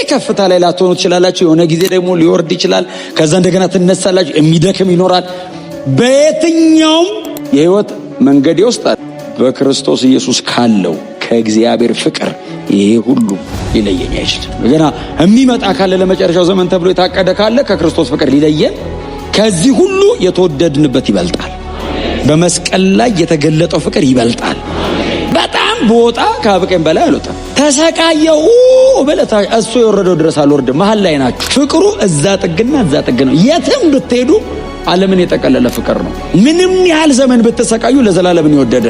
ከፍታ ላይ ላትሆኑ ትችላላችሁ። የሆነ ጊዜ ደግሞ ሊወርድ ይችላል። ከዛ እንደገና ትነሳላችሁ። የሚደክም ይኖራል። በየትኛውም የህይወት መንገዴ ውስጥ በክርስቶስ ኢየሱስ ካለው ከእግዚአብሔር ፍቅር ይሄ ሁሉ ሊለየኝ አይችልም። ገና የሚመጣ ካለ፣ ለመጨረሻው ዘመን ተብሎ የታቀደ ካለ፣ ከክርስቶስ ፍቅር ሊለየን፣ ከዚህ ሁሉ የተወደድንበት ይበልጣል። በመስቀል ላይ የተገለጠው ፍቅር ይበልጣል። በጣም ብወጣ ከአብቀኝ በላይ አልወጣም። ተሰቃየው በለታ እሱ የወረደው ድረስ አልወርድም። መሀል ላይ ናችሁ። ፍቅሩ እዛ ጥግና እዛ ጥግ ነው። የትም ብትሄዱ ዓለምን የጠቀለለ ፍቅር ነው። ምንም ያህል ዘመን ብትሰቃዩ ለዘላለምን የወደደ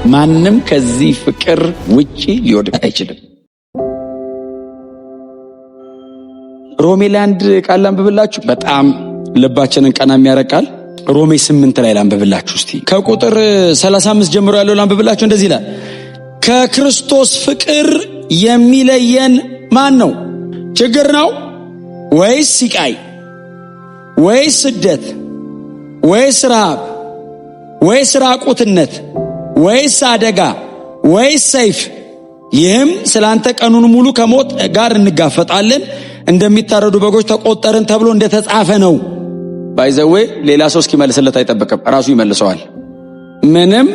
ማንም ከዚህ ፍቅር ውጪ ሊወድቅ አይችልም። ሮሜ ላይ አንድ ቃል ላንብብላችሁ። በጣም ልባችንን ቀና የሚያረግ ቃል ሮሜ 8 ላይ ላንብብላችሁ እስቲ፣ ከቁጥር 35 ጀምሮ ያለው ላንብብላችሁ። እንደዚህ ይላል፣ ከክርስቶስ ፍቅር የሚለየን ማን ነው? ችግር ነው ወይስ ሲቃይ ወይስ ስደት ወይስ ረሃብ ወይስ ራቁትነት ወይስ አደጋ ወይስ ሰይፍ? ይህም ስላንተ ቀኑን ሙሉ ከሞት ጋር እንጋፈጣለን፣ እንደሚታረዱ በጎች ተቆጠርን ተብሎ እንደተጻፈ ነው። By the way፣ ሌላ ሰው እስኪመልስለት አይጠብቅም፣ ራሱ ይመልሰዋል። ምንም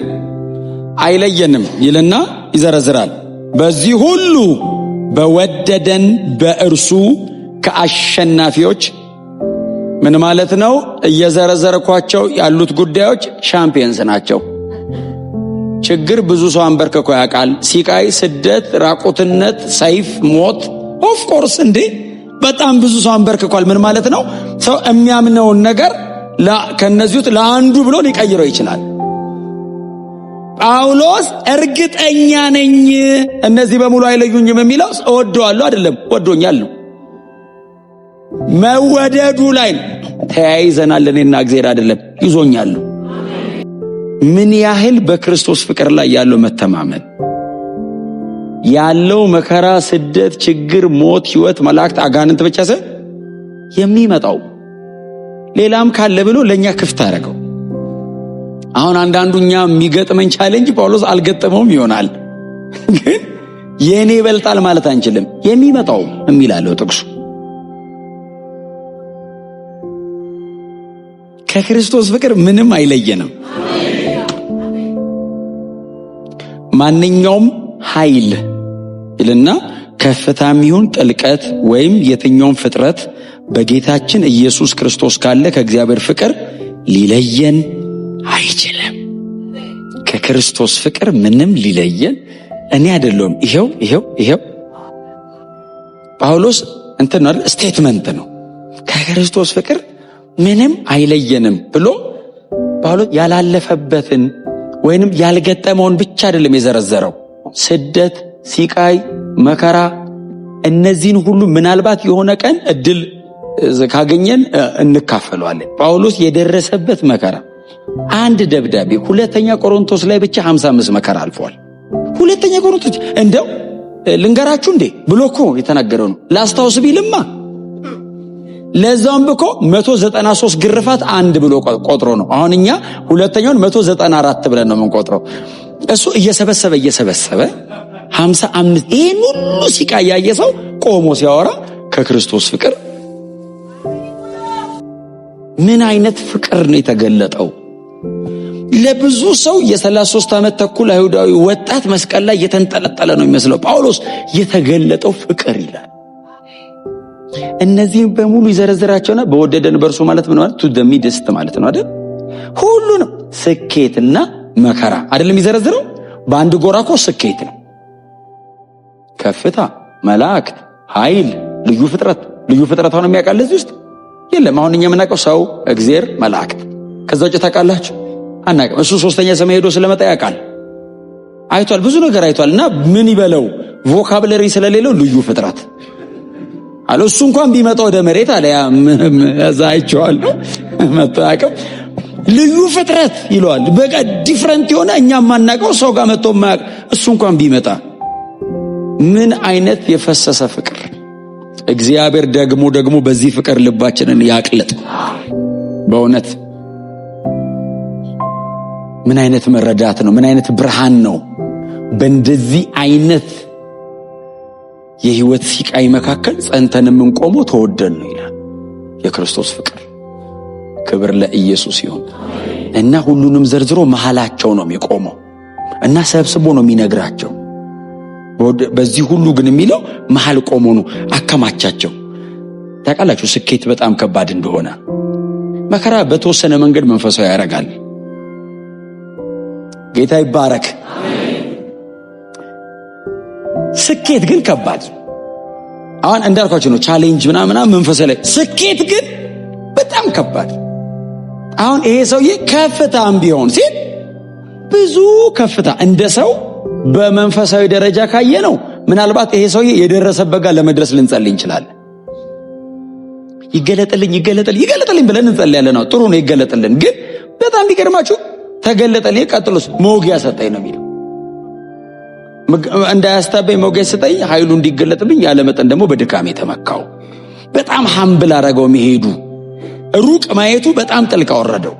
አይለየንም ይልና ይዘረዝራል። በዚህ ሁሉ በወደደን በእርሱ ከአሸናፊዎች። ምን ማለት ነው? እየዘረዘርኳቸው ያሉት ጉዳዮች champions ናቸው። ችግር ብዙ ሰው አንበርክኮ ያውቃል። ሲቃይ፣ ስደት፣ ራቁትነት፣ ሰይፍ፣ ሞት፣ of course እንዴ በጣም ብዙ ሰው አንበርክኳል። ምን ማለት ነው? ሰው የሚያምነውን ነገር ከነዚህ ውስጥ ለአንዱ ብሎ ሊቀይረው ይችላል። ጳውሎስ እርግጠኛ ነኝ እነዚህ በሙሉ አይለዩኝም የሚለው እወደዋለሁ አይደለም፣ ወዶኛል ነው። መወደዱ ላይ ተያይዘናል። እኔና እግዚአብሔር አይደለም፣ ይዞኛል። ምን ያህል በክርስቶስ ፍቅር ላይ ያለው መተማመን ያለው መከራ፣ ስደት፣ ችግር፣ ሞት፣ ህይወት፣ መላእክት፣ አጋንንት ብቻ ሳይሆን የሚመጣው ሌላም ካለ ብሎ ለኛ ክፍት አደረገው። አሁን አንዳንዱ እኛ የሚገጥመን challenge ጳውሎስ አልገጠመውም ይሆናል፣ ግን የእኔ ይበልጣል ማለት አንችልም። የሚመጣው የሚላለው ጥቅሱ ከክርስቶስ ፍቅር ምንም አይለየንም። ማንኛውም ኃይል ይልና ከፍታም ይሁን ጥልቀት ወይም የትኛውም ፍጥረት በጌታችን ኢየሱስ ክርስቶስ ካለ ከእግዚአብሔር ፍቅር ሊለየን አይችልም። ከክርስቶስ ፍቅር ምንም ሊለየን እኔ አይደለሁም። ይሄው ይሄው ይሄው ጳውሎስ እንትን ነው፣ statement ነው። ከክርስቶስ ፍቅር ምንም አይለየንም ብሎ ጳውሎስ ያላለፈበትን ወይንም ያልገጠመውን ብቻ አይደለም የዘረዘረው። ስደት፣ ሲቃይ፣ መከራ፣ እነዚህን ሁሉ ምናልባት የሆነ ቀን እድል ካገኘን እንካፈለዋለን። ጳውሎስ የደረሰበት መከራ አንድ ደብዳቤ ሁለተኛ ቆሮንቶስ ላይ ብቻ 55 መከራ አልፈዋል። ሁለተኛ ቆሮንቶስ እንደው ልንገራችሁ እንዴ ብሎ እኮ የተናገረው ነው። ላስታውስ ቢልማ ለዛውም እኮ 193 ግርፋት አንድ ብሎ ቆጥሮ ነው። አሁን እኛ ሁለተኛውን 194 ብለን ነው የምንቆጥረው። እሱ እየሰበሰበ እየሰበሰበ 55። ይህን ሁሉ ሲቃይ ያየ ሰው ቆሞ ሲያወራ ከክርስቶስ ፍቅር፣ ምን አይነት ፍቅር ነው የተገለጠው? ለብዙ ሰው የ33 ዓመት ተኩል አይሁዳዊ ወጣት መስቀል ላይ የተንጠለጠለ ነው የሚመስለው። ጳውሎስ የተገለጠው ፍቅር ይላል። እነዚህም በሙሉ ይዘረዝራቸውና በወደደን በእርሱ ማለት ምን ማለት፣ to the midst ማለት ነው አይደል? ሁሉንም ስኬትና መከራ አይደለም የሚዘረዝረው። በአንድ ጎራ እኮ ስኬት ነው፣ ከፍታ፣ መላእክት፣ ኃይል፣ ልዩ ፍጥረት። ልዩ ፍጥረት አሁን የሚያውቃል እዚህ ውስጥ የለም። አሁን እኛ የምናውቀው ሰው፣ እግዜር፣ መላእክት። ከዛ ውጭ ታውቃላችሁ? አናውቅም። እሱ ሶስተኛ ሰማይ ሄዶ ስለመጣ ያውቃል፣ አይቷል፣ ብዙ ነገር አይቷል። እና ምን ይበለው፣ vocabulary ስለሌለው ልዩ ፍጥረት አለ። እሱ እንኳን ቢመጣ ወደ መሬት አለ፣ ያ እዛ አይቼዋለሁ፣ መጥቶ አያውቅም። ልዩ ፍጥረት ይለዋል። በቃ different የሆነ እኛ የማናውቀው፣ ሰው ጋር መጥቶ የማያውቅ፣ እሱ እንኳን ቢመጣ። ምን አይነት የፈሰሰ ፍቅር! እግዚአብሔር ደግሞ ደግሞ በዚህ ፍቅር ልባችንን ያቅልጥ። በእውነት ምን አይነት መረዳት ነው? ምን አይነት ብርሃን ነው? በእንደዚህ አይነት የህይወት ሲቃይ መካከል ጸንተን የምንቆመው ተወደን ነው ይላል የክርስቶስ ፍቅር። ክብር ለኢየሱስ ይሁን። እና ሁሉንም ዘርዝሮ መሃላቸው ነው የሚቆመው እና ሰብስቦ ነው የሚነግራቸው። በዚህ ሁሉ ግን የሚለው መሃል ቆሞ ነው አከማቻቸው። ታውቃላችሁ ስኬት በጣም ከባድ እንደሆነ። መከራ በተወሰነ መንገድ መንፈሳዊ ያደርጋል። ጌታ ይባረክ። ስኬት ግን ከባድ፣ አሁን እንዳልኳችሁ ነው። Challenge ምናምን መንፈሳዊ ላይ፣ ስኬት ግን በጣም ከባድ። አሁን ይሄ ሰውዬ ከፍታም ቢሆን ሲል ብዙ ከፍታ እንደ ሰው በመንፈሳዊ ደረጃ ካየ ነው ምናልባት ይሄ ሰውዬ የደረሰበት ጋር ለመድረስ ልንጸልይ እንችላለን። ይገለጥልኝ ይገለጥልኝ ይገለጥልኝ ብለን እንጸልያለን። ነው ጥሩ ነው ይገለጥልን። ግን በጣም ቢገርማችሁ ተገለጠልኝ፣ ቀጥሎስ መውጊያ ሰጠኝ ነው የሚለው። እንዳያስታበኝ መውጊያ ሰጠኝ፣ ኃይሉ እንዲገለጥብኝ ያለ መጠን ደግሞ በድካሜ ተመካው። በጣም humble አረገው። መሄዱ ሩቅ ማየቱ በጣም ጥልቅ አወረደው።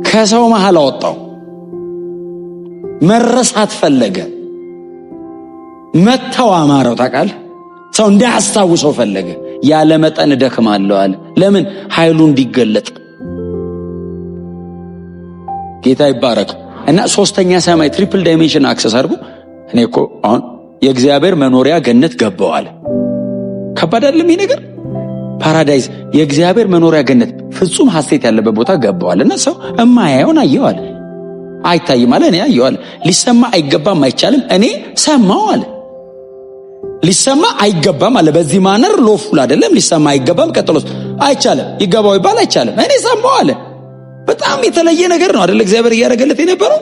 ከሰው መሃል አወጣው። መረሳት ፈለገ። መተው አማረው። ታውቃለህ፣ ሰው እንዳያስታውሰው ፈለገ። ያለ መጠን እደክማለሁ አለ። ለምን? ኃይሉ እንዲገለጥ። ጌታ ይባረክ። እና ሶስተኛ ሰማይ triple dimension access አድርጎ እኔ እኮ አሁን የእግዚአብሔር መኖሪያ ገነት ገባዋል። ከባድ አይደለም ይሄ ነገር? Paradise፣ የእግዚአብሔር መኖሪያ ገነት፣ ፍጹም ሐሴት ያለበት ቦታ ገባዋል። እና ሰው እማያየውን አየዋል። አይታይም አለ፣ እኔ አየዋል። ሊሰማ አይገባም፣ አይቻልም፣ እኔ ሰማው አለ። ሊሰማ አይገባም አለ። በዚህ manner lawful አይደለም፣ ሊሰማ አይገባም። ቀጥሎስ አይቻልም፣ ይገባው ይባል አይቻልም፣ እኔ ሰማው አለ። በጣም የተለየ ነገር ነው አይደል? እግዚአብሔር እያደረገለት የነበረው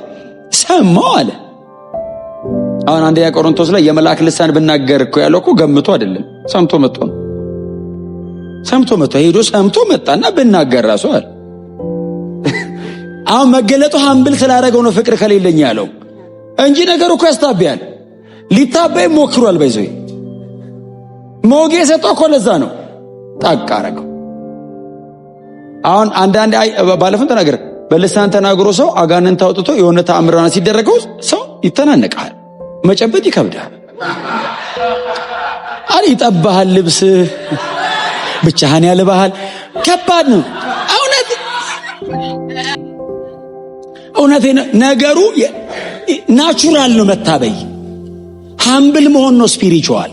ሰማው አለ። አሁን አንደኛ ቆሮንቶስ ላይ የመልአክ ልሳን ብናገር እኮ ያለው እኮ ገምቶ አይደለም፣ ሰምቶ መጥቶ ነው። ሰምቶ መጥቶ ሄዶ ሰምቶ መጣና ብናገር ራሱ አለ። አሁን መገለጡ humble ስላደረገው ነው ፍቅር ከሌለኝ ያለው እንጂ ነገሩ እኮ ያስታብያል። ሊታበይ ሞክሯል። በይዞ ሞጌ የሰጠው እኮ ለዛ ነው። ጠቅ አረገው። አሁን አንዳንድ ባለፈው ተናገር በልሳን ተናግሮ ሰው አጋንንት አውጥቶ የሆነ ተአምራና ሲደረገው ሰው ይተናነቃል። መጨበጥ ይከብዳል። አይ ይጠባሃል፣ ልብስ ብቻህን ያልባሃል። ከባድ ነው። እውነት እውነት ነገሩ natural ነው። መታበይ humble መሆን ነው spiritual።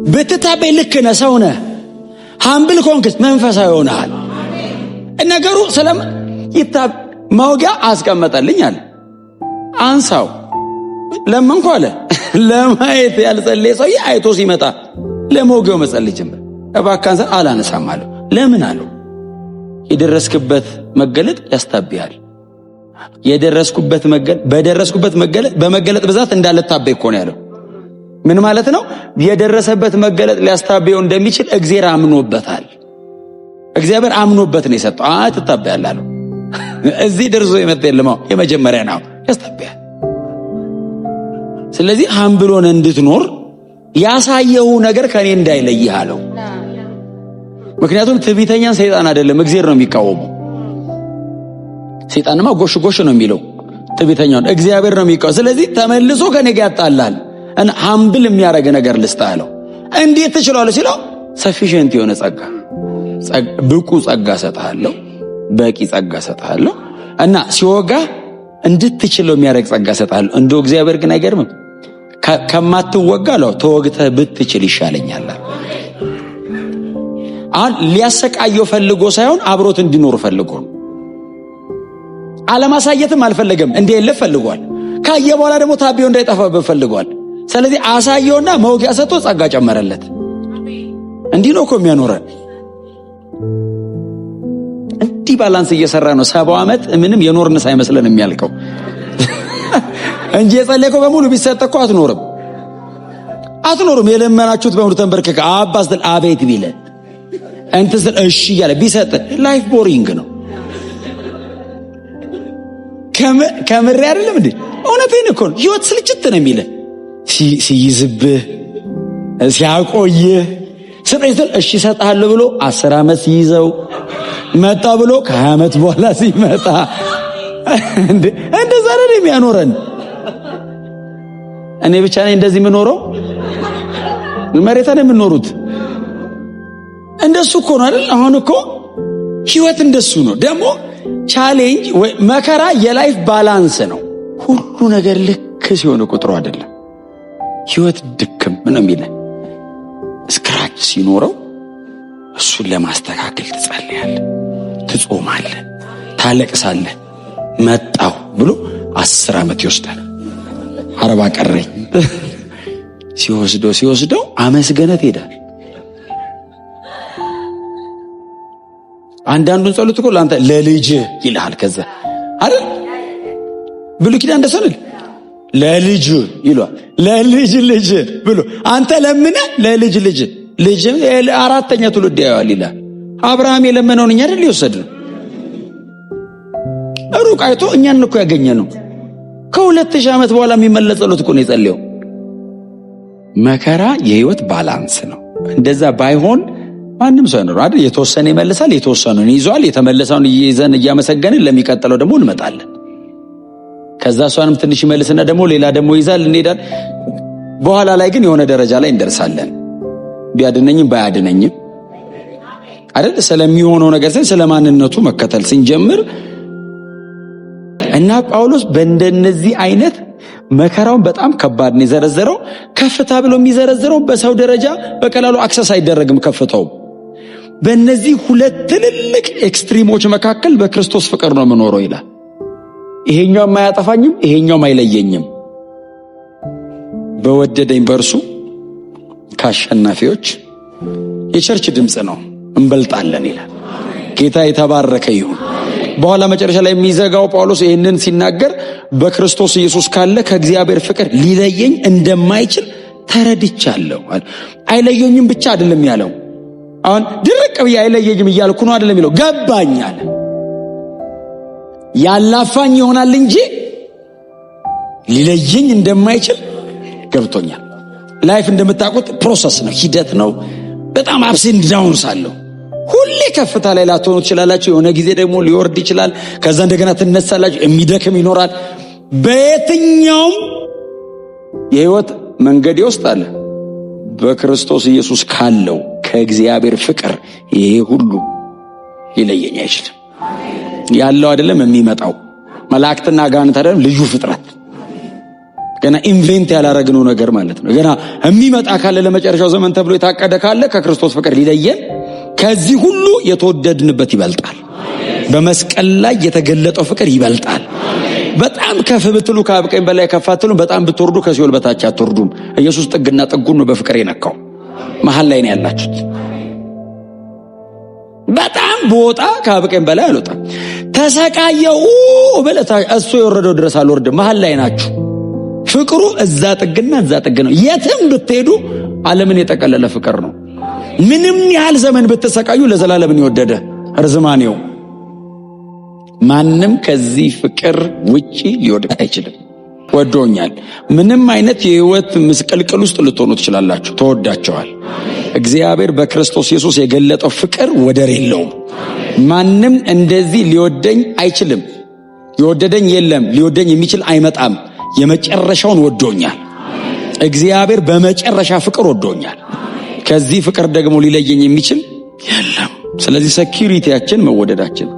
ብትታበይ ልክ ነህ፣ ሰው ነህ። Humble ከሆንክስ መንፈሳዊ ሆነሃል። ነገሩ ሰለም ይታብ መውጊያ አስቀመጠልኝ አለ። አንሳው ለመንኩ አለ። ለማየት ያልጸለየ ሰውዬ አይቶ ሲመጣ ለመውጊያው መጸለይ ጀመረ። እባክህ አንሳ። አላነሳም አለው። ለምን አለው። የደረስክበት መገለጥ ያስታብያል። የደረስኩበት መገለጥ በደረስኩበት መገለጥ በመገለጥ ብዛት እንዳልታበይ እኮ ነው ያለው። ምን ማለት ነው? የደረሰበት መገለጥ ሊያስታብየው እንደሚችል እግዚአብሔር አምኖበታል። እግዚአብሔር አምኖበት ነው የሰጠው። አይ ትታበያለህ አለው። እዚህ ደርሶ የመጣ የለም። የመጀመሪያ ነው ያስታብያል። ስለዚህ humble ሆነህ እንድትኖር ያሳየው ነገር ከኔ እንዳይለይህ አለው። ምክንያቱም ትዕቢተኛን ሰይጣን አይደለም እግዚአብሔር ነው የሚቃወመው። ሰይጣንማ ጎሽ ጎሽ ነው የሚለው ትዕቢተኛውን፣ እግዚአብሔር ነው የሚቃወመው። ስለዚህ ተመልሶ ከኔ ጋር ያጣላል እና humble የሚያደርግ ነገር ልስጥህ አለው። እንዴት ትችላለህ ሲለው sufficient የሆነ ጸጋ፣ ብቁ ጸጋ እሰጥሃለሁ፣ በቂ ጸጋ እሰጥሃለሁ እና ሲወጋ እንድትችለው የሚያደርግ ጸጋ እሰጥሃለሁ። እንደው እግዚአብሔር ግን አይገርምም? ከማትወጋ አለው ተወግተህ ብትችል ይሻለኛል። አሁን ሊያሰቃየው ፈልጎ ሳይሆን አብሮት እንዲኖር ፈልጎ ነው። አለማሳየትም አልፈለገም፣ እንዲህ ፈልጓል። ካየ በኋላ ደግሞ ታቢዮ እንዳይጠፋበት ፈልጓል። ስለዚህ አሳየውና መውጊያ ሰጥቶ ጸጋ ጨመረለት። እንዲህ ነው እኮ የሚያኖረን። እንዲህ balance እየሰራ ነው። 70 ዓመት ምንም የኖርን ሳይመስለን የሚያልቀው እንጂ የጸለይከው በሙሉ ቢሰጥ እኮ አትኖርም፣ አትኖርም። የለመናችሁት በሙሉ ተንበርክከ አባ ስትል አቤት ቢለ እንትን ስትል እሺ እያለ ቢሰጥ life boring ነው። ከምሬ አይደለም እንዴ? እውነቴን እኮ ነው። ህይወት ስልችት ነው የሚልህ ሲይዝብህ ሲያቆይህ ስጠኝ ስትል እሺ እሰጥሃለሁ ብሎ 10 ዓመት ሲይዘው መጣ ብሎ ከ20 ዓመት በኋላ ሲመጣ እንደዛ ነው የሚያኖረን። እኔ ብቻ ነኝ እንደዚህ የምኖረው? መሬት ላይ የምኖሩት እንደሱ እኮ ነው አይደል? አሁን እኮ ህይወት እንደሱ ነው። ደግሞ challenge ወይ መከራ የ life balance ነው። ሁሉ ነገር ልክ ሲሆን ቁጥሩ አይደለም። ህይወት ድክም ነው የሚለ scratch ሲኖረው እሱን ለማስተካከል ትጸልያለህ፣ ትጾማለህ፣ ታለቅሳለህ። መጣው ብሎ 10 ዓመት ይወስዳል። 40 ቀረኝ ሲወስደው ሲወስደው አመስገነት ትሄዳል። አንዳንዱን ጸሎት እኮ ለአንተ ለልጅ ይልሃል። ከዛ አይደል ብሉይ ኪዳን እንደሱ አይደል ለልጅ ይሏል። ለልጅ ልጅ ብሎ አንተ ለምነ ለልጅ ልጅ ልጅ አራተኛ ትውልድ ያየዋል ይላል። አብርሃም የለመነውን እኛ አይደል የወሰድነው? ሩቅ አይቶ እኛን እኮ ያገኘ ነው። ከ2000 ዓመት በኋላ የሚመለስ ጸሎት እኮ ነው የጸለየው። መከራ የህይወት balance ነው። እንደዛ ባይሆን ማንም ሰው አይኖርም አይደል? የተወሰነ ይመልሳል፣ የተወሰነውን ይዟል። የተመለሰውን ይዘን እያመሰገንን ለሚቀጥለው ደግሞ እንመጣለን። ከዛ እሷንም ትንሽ ይመልስና ደግሞ ሌላ ደግሞ ይዛል፣ እንሄዳል። በኋላ ላይ ግን የሆነ ደረጃ ላይ እንደርሳለን። ቢያድነኝም ባያድነኝም አይደል ስለሚሆነው ነገር ሳይሆን ስለማንነቱ መከተል ስንጀምር እና ጳውሎስ በእንደነዚህ አይነት መከራውን በጣም ከባድ ነው የዘረዘረው። ከፍታ ብሎ የሚዘረዝረው በሰው ደረጃ በቀላሉ access አይደረግም ከፍታው። በእነዚህ ሁለት ትልልቅ extreme ኦች መካከል በክርስቶስ ፍቅር ነው የምኖረው ይላል። ይሄኛውም አያጠፋኝም፣ ይሄኛውም አይለየኝም። በወደደኝ በእርሱ ከአሸናፊዎች የ church ድምፅ ነው እንበልጣለን ይላል። ጌታ የተባረከ ይሁን። በኋላ መጨረሻ ላይ የሚዘጋው ጳውሎስ ይህንን ሲናገር በክርስቶስ ኢየሱስ ካለ ከእግዚአብሔር ፍቅር ሊለየኝ እንደማይችል ተረድቻለሁ። አይለየኝም ብቻ አይደለም ያለው። አሁን ድርቅ ብዬ አይለየኝም እያልኩ ነው አይደለም የሚለው፣ ገባኝ አለ። ያላፋኝ ይሆናል እንጂ ሊለየኝ እንደማይችል ገብቶኛል። Life እንደምታውቁት process ነው፣ ሂደት ነው። በጣም ups and downs አለው። ሁሌ ከፍታ ላይ ላትሆኑ ትችላላችሁ። የሆነ ጊዜ ደግሞ ሊወርድ ይችላል። ከዛ እንደገና ትነሳላችሁ። የሚደክም ይኖራል። በየትኛውም የህይወት መንገዴ ውስጥ አለ በክርስቶስ ኢየሱስ ካለው ከእግዚአብሔር ፍቅር ይሄ ሁሉ ሊለየኝ አይችልም። ያለው አይደለም የሚመጣው መላእክትና አጋንንት አይደለም፣ ልዩ ፍጥረት ገና invent ያላረግነው ነገር ማለት ነው። ገና የሚመጣ ካለ ለመጨረሻው ዘመን ተብሎ የታቀደ ካለ ከክርስቶስ ፍቅር ሊለየን ከዚህ ሁሉ የተወደድንበት ይበልጣል። በመስቀል ላይ የተገለጠው ፍቅር ይበልጣል። በጣም ከፍ ብትሉ ከአብ ቀኝ በላይ ከፍ አትሉም። በጣም ብትወርዱ ከሲኦል በታች አትወርዱም። ኢየሱስ ጥግና ጥጉን ነው በፍቅር የነካው። መሀል ላይ ነው ያላችሁት። በጣም ብወጣ ከአብ ቀኝ በላይ አልወጣም። ተሰቃየው በለታ እሱ የወረደው ድረስ አልወርድም። መሀል ላይ ናችሁ። ፍቅሩ እዛ ጥግና እዛ ጥግ ነው። የትም ብትሄዱ ዓለምን የጠቀለለ ፍቅር ነው። ምንም ያህል ዘመን ብትሰቃዩ ለዘላለምን የወደደ እርዝማኔው ማንም ከዚህ ፍቅር ውጪ ሊወድቅ አይችልም። ወዶኛል። ምንም አይነት የህይወት ምስቅልቅል ውስጥ ልትሆኑ ትችላላችሁ። ተወዳቸዋል። እግዚአብሔር በክርስቶስ ኢየሱስ የገለጠው ፍቅር ወደር የለውም። ማንም እንደዚህ ሊወደኝ አይችልም። የወደደኝ የለም፣ ሊወደኝ የሚችል አይመጣም። የመጨረሻውን ወዶኛል። እግዚአብሔር በመጨረሻ ፍቅር ወዶኛል። ከዚህ ፍቅር ደግሞ ሊለየኝ የሚችል የለም። ስለዚህ security ያችን መወደዳችን።